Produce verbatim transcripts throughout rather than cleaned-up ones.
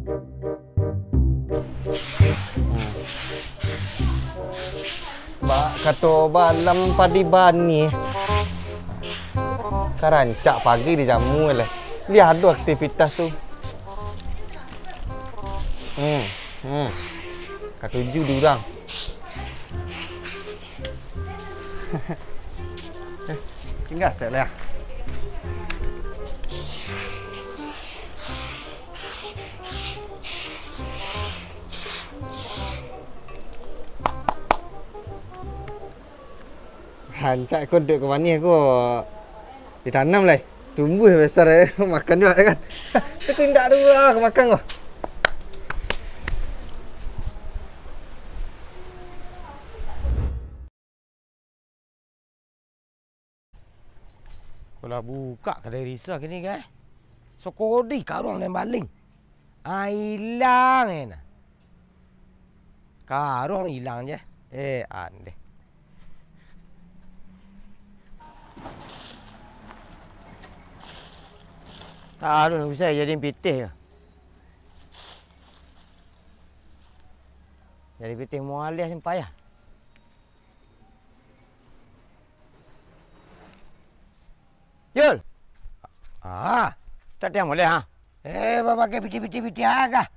Bak kato balam padi baniah. Ka rancak pagi dijamu lai. Lai ado aktivitas tu. Hmm, hmm. Katuju di urang. Eh, tingga saketek lai ah. Rancak ko duduak ka baniah ko. Ditanam lai. Tumbuah basa, eh. Makan juo kan. Tapi indak ado urang ka makan ko. Ko lah bukak kadai Risa kini, kan? Sakodi karuang den baling. Ah, ilang, eh, nah. Karuang ilang je. Eh, andeh. Taruih usai jadi pitih. Jadi pitih mualih sampai ah. Jul. Ah, tak tiang boleh, ha? Eh, bapakai pitih-pitih-pitih agak.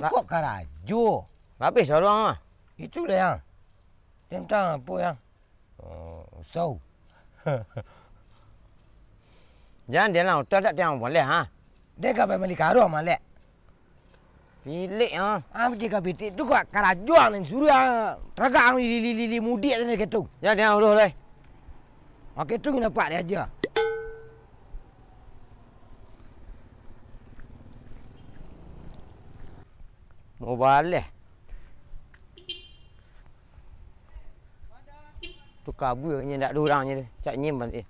La- Cukup karajo. Lapis saluang ah. Itulah yang. Tentang apa yang? Oh, usau. Jan, dia lah, utak tak tiang boleh, ha? Dia ka pai mali karuang, Malek. Milik, ha? Ah, pitih ka pitih tu kok karajo ang nan suruah, ah. Taragak ang lili-lili mudik tadi ketung. Jan, dia uruh lai. Ah, ketung nampak dia aja. Mau baleh. Tu kabur nyo, ndak ada urang nyo tu. Cak nyim balik.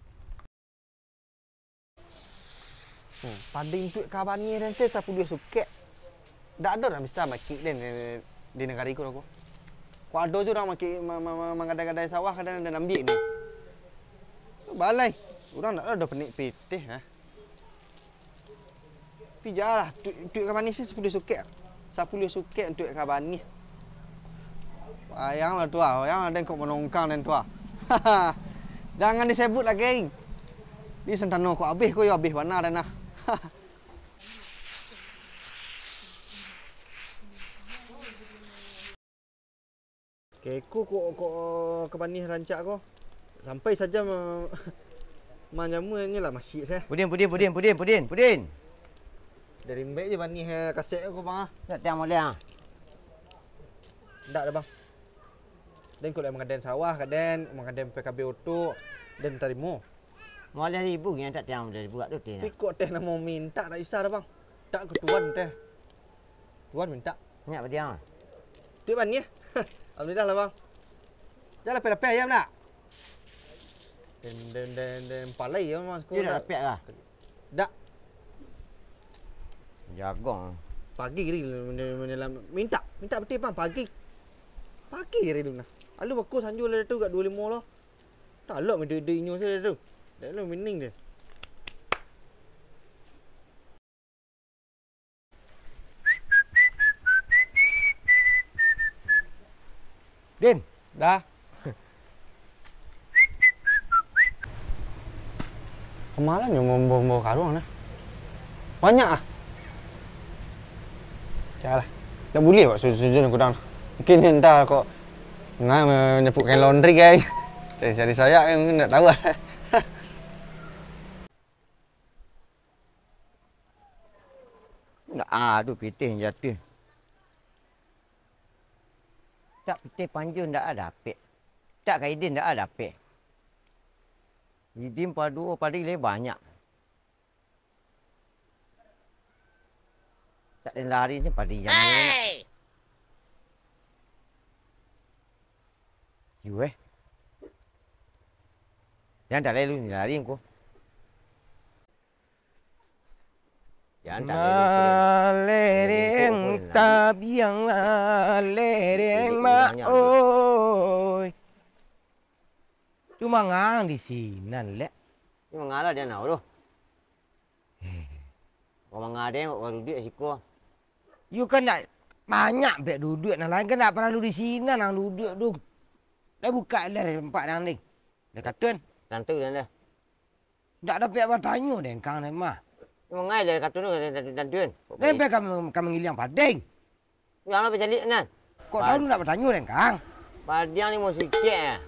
Hmm, padi untuak ka baniah den se sapuluah sukek. Dak ado urang bisa makik den di, di nagari ko doh ko. Kok ado se urang makik ma-, ma-, ma-, manggadai-gadai sawah ka den, den ambiak ni. Balai, urang dak ado panik pitih, ha. Tapi jalah, tu, untuak ka baniah se sapuluah sukek. Sapuluah sukek untuak ka baniah. Wayang lah tu ah, wayang lah den kok manongkang den tu ah. Jangan disebut lai. Di santano kok abih ko yo abih bana den ah. Keko kok, kok ka baniah rancak ko. Sampai saja ma-, manyamu nyo lah masih se. Pudin, pudin, pudin, pudin, pudin, pudin. Dari mbek je baniah kasek ko, Bang, ah. Nak tiang moleh, ah? Ndak dah, Bang. Den kok lai manggaden sawah ka den, manggaden P K B oto, den tarimo. Moleh ribu, nyo tak tiang moleh ribu, tu teh. Tapi kok teh namo mintak tak bisa dah, Bang. Tak ke tuan teh. Tuan mintak. Nyak padiang. Tu baniah. Alhamdulillah lah, Bang. Jan lapeh-lapeh ayam nak? Den, den, den, den, palai ya, Mas. Dia dah lapeh lah. Dak. Jagong. Pagi kiri, minta, minta betul, Bang, pagi. Pagi kiri tu nah. Lalu bako sanjo lah tu gak dua limo lah. Talok minta duit inyo saja tu. Dak lo mining dia. Din. Dah. Kamalan nyo mambawa-bawa karuang nah. Banyak ah. Caklah. Dak buliah awak sujun-sujun kudang. Mungkin entah kok ngan nyapuik kain laundry kan. Cari-cari sayak kan, ndak tahu ah. Ndak ado pitih jatuah. Tak pitih panjun ndak dapek. Tak ka Idin ndak dapek. Idin paduo padi lai banyak. Cak den lari se padi jam ni nak. Hei! Yu eh. Jan tak lalu ni lari ko. Jan tak lalu. Malereng tabiang, malereng mak oi. Tu mangang di sinan, Lek. Ni mangalah dia nak, doh. Kau mangadeng kok ka duduak siko. Yo kan ndak banyak bek duduak, nan lain kan ndak paralu di sinan nan duduak tu. Lah bukak lah tempat nan ni. Dah katun. Tantu dah dah. Ndak dapek batanyo dek kang ni mah. Mangai dah katun tu tantu-tantu kan. Dek bek ka, ka mangiliang pading. Yang lah bacaliak nan. Kok tahu ndak batanyo dek kang? Padiang ni mau sikit eh.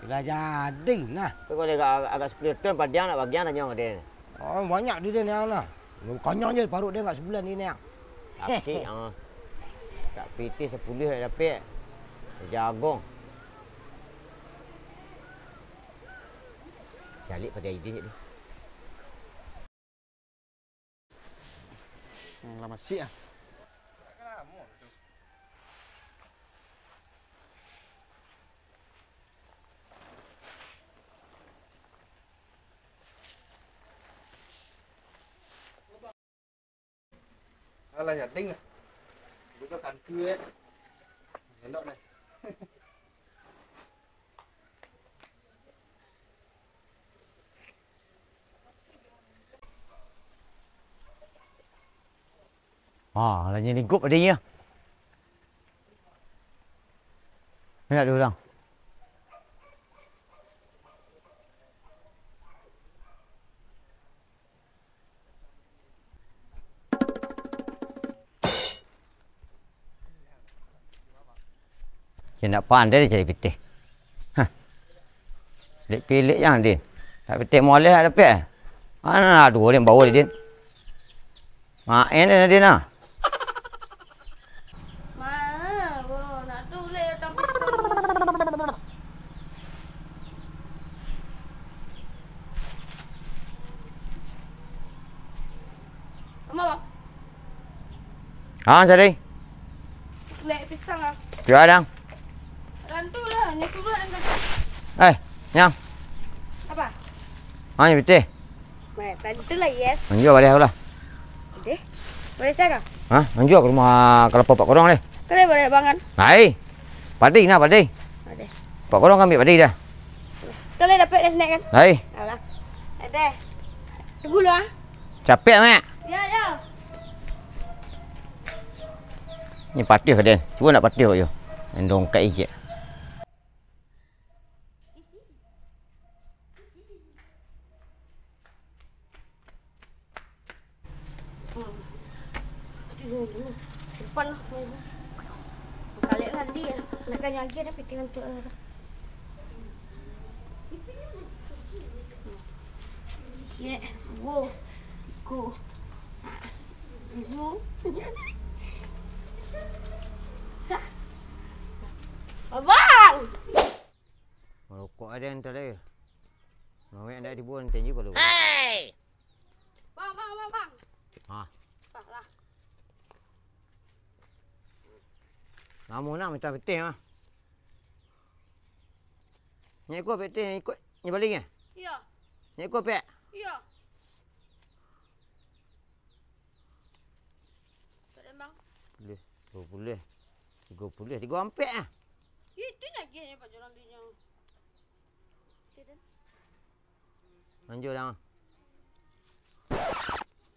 Lah jadi nah. Tapi kalau agak, agak sepuluh ton padiang nak bagian tanyo ka dia. Oh, banyak di dia ni nah. Kanyang je paruik dia agak sebulan ni nah. Sakik ah. Tak pitih sepuluh nak dapek. Jagong. Calik pada idin je tu. Hmm, lah masih ah. Alah, jading lah. Buka kantu, eh. Elok deh. Ah, lah nyelingkup adanya. Nak dulu, Lang. Cak ndak pandai dia cari pitih. Hah. Pilek-pilek jan, Din. Nak pitih moleh nak dapek. Alah, duo Din bawa Din. Main Din, Din, ah. Ma, bro, nak tu leh datang pisang. Apo, Bang? Ha, Sari? Lek pisang ah. Jua dang. Rantu lah, nyo suruah kan. Eh, nyang. Apo? Ha, nyo pitih. Baik, tadi tu lah, yes. Manjua baleh lah. Deh. Baleh cakap? Ha, manjua ka rumah Kalapa Pak Korong deh. Boleh, boleh, Bang, kan? Hai. Padi nah, padi. Deh. Pak Korong kan ambil padi dah. Kalau dapek dah snack kan? Hai. Alah. Deh. Tunggu lu ah. Capek, Mak. Ya, ya. Ni patih ka den. Cubo nak patih awak yo. Nan dongkak ijek. Simpan lah. Kalek lah, Di. Nak kanyang aja dah, pitih ngantuk lah. Ye, wo, ko, wo. Abang! Marokok ada yang tadi. Mawek ndak tibo, nanti juga lu. Hei! Bang, bang, bang, bang. Ha. Bang lah. Lamo nak minta pitih ah. Nyo iko pitih, nyo iko, nyo baling eh? Iyo. Nyo iko pek? Iyo. Puluah, duo puluah, tigo puluah, tigo ampek ah. Itu lagi ni Pak Jolang dinyo. Itu dah. Lanjut dah.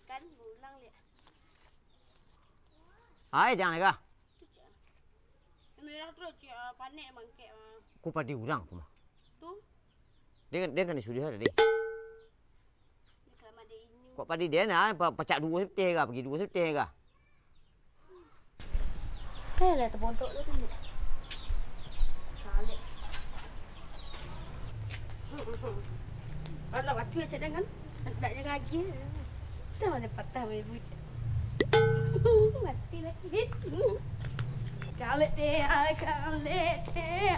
Kan ulang lihat. Ai, jangan lega. Merah tu lah, cik, ah, panek mangkek, ah. Ku padi urang tu mah. Tu? Dia kan, dia kan disuruh tadi. Dia kelamaan dia ini. Kok padi dia nah, pa-, pacak duo sepitih ka, pagi duo sepitih ka. Eh, lah, tepondok tu, tu. Balik. Kalau waktu aja dengan, tak ada lagi. Dah mana patah, weh, bucin. Mati lagi. Kalek dia, kalek dia.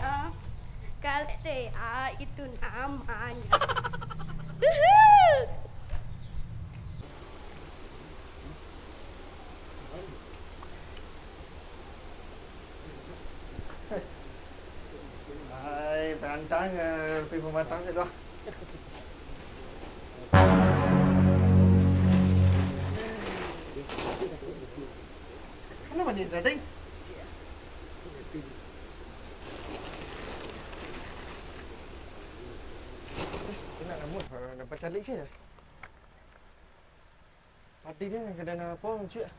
Kalek dia, itu namanya. Uhuh. Ai, pantang, eh, pi pamatang tu lah. Kenapa ni tadi? Eh, kena kamu, eh, nampak calik sih. Padi dia nan kadang apo, Cik?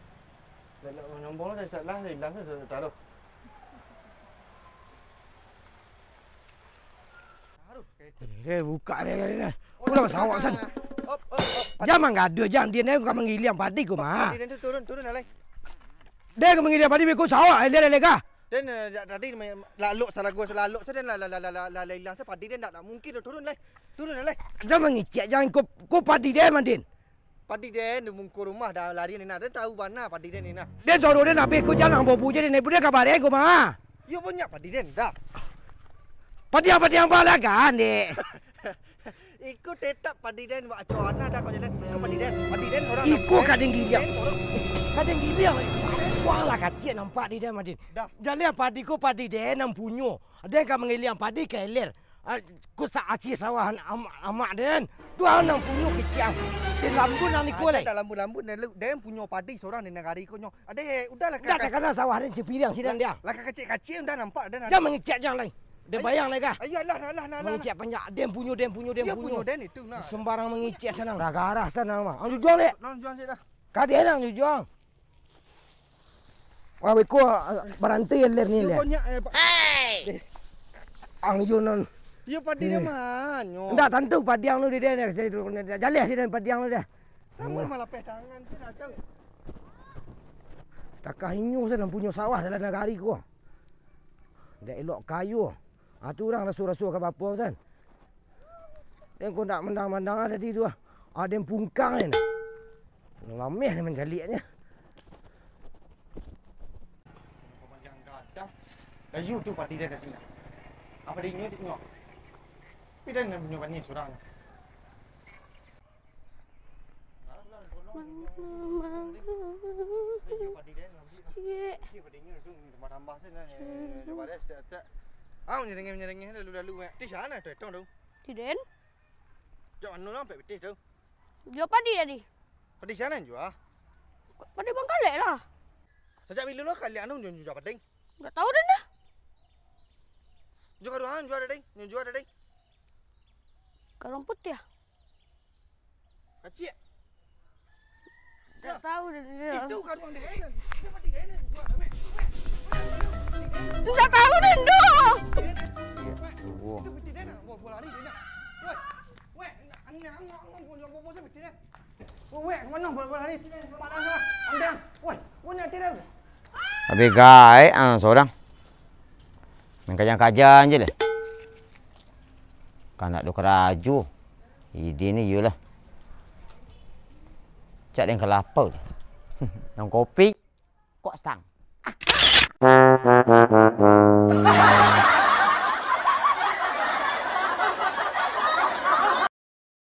Nyombong lah, salah, hilang tu, taruh. Eh, buka dia, dia, dia. Pulang sawak san. Op, op, op. Jan manggaduah, jan. Dia ni bukan mangiliang padi ko mah. Padi dia tu turun, turun, alai. Dia ka mangiliang padi, beko sawak, dia, dia, dia, kah? Dan, eh, jak tadi main lalok sarago salalok sadan lah, lah, lah, lah, lah, lah hilang sa padi dia ndak, ndak mungkin tu turun lai. Turun lai. Jan mangicek, jan ko, ko padi dia, Madin. Padi den di muko rumah dah lari ni nah. Den tahu bana padi den ni nah. Den soro den abih ko, jan bobu je den, ibu den kabar den ko mah. Yo banyak padi den dah. Padi apa, padi apa lah kan, dek? Iko tetap padi den, wak aco ana dah kau jalan. Iko padi den, padi den orang. Iko kadang giliang. Kadang giliang. Wah lah kacik nampak di den, Madin. Dah. Jaleh padi ko padi den nan punyo. Den ka mangiliang padi ka ilir. Ah, kusak aci sawah am-, amak den. Tuhan nan punyo kiciang. Di lambun nan iko lai. Ado lambun-lambun den, den punyo padi sorang di nagari ko nyo. Ade, udahlah. Dah kakana sawah den sipiriang sinan dia. Lah kacik-kacik udah nampak den. Jan mangicek jan lai. Den bayang lai kah? Ayo, alah, alah, alah, alah. Mangicek panjang. Den punyo, den punyo, den punyo. Iyo, punyo den itu nah. Sembarang mangicek sanang. Garah-garah sanang mah. Ang jujuang dek. Nang jujuang sik dah. Kadek nang jujuang. Wah, beko, ah, baranti ler ni, ler. Banyak, eh, Pak. Eh. Ang yo non. Yo, padi dia mah nyo. Ndak tantu padi ang tu dia, dia, dia, jaleh dia padi ang tu dia. Kamu malah peh tangan tu dah tahu. Takah inyo sanan punyo sawah dalam nagari ko. Ndak elok kayo. Ah, tu urang raso-raso ka bapo san. Den ko ndak mandang-mandang ah tadi tu ah. Ah, den pungkang kan. Lameh ni mancaliaknyo. Kayu tu padi dia tadi. Apa dia inyo tu inyo? Tapi dia nak punyo panih surang. Cik. Ah, menyerengeh-menyerengeh lalu-lalu, eh. Ti sana tu, etong tu. Ti den? Jak mano lah, ampek pitih tu. Jual padi tadi. Padi sana jual? Padi Bang Kalek lah. Sajak bilo lo kalian tu jual padi? Nggak tahu den dah. Jual karuang jual tadi, jual tadi. Karuang putih ah? Kacik. Tak tahu dia, dia. Itu karuang dia, dia padi dia, dia jual, Mek. Mek. Tak tahu dia, Ndo. Itu piti dia nak, bawa, bawa lari dia nak. Weh, weh, aneh, angok, angok, bawa, bawa, bawa, piti dia. Weh, weh, ke mana, bawa, bawa lari? Mak dah, dah. Andang. Weh, punya tidak. Habis gaek ang sorang. Main kajang-kajang je lah. Kanak do karajo. Ide ni iyolah. Cak den kalapa tu. Nang kopi. Kok stang.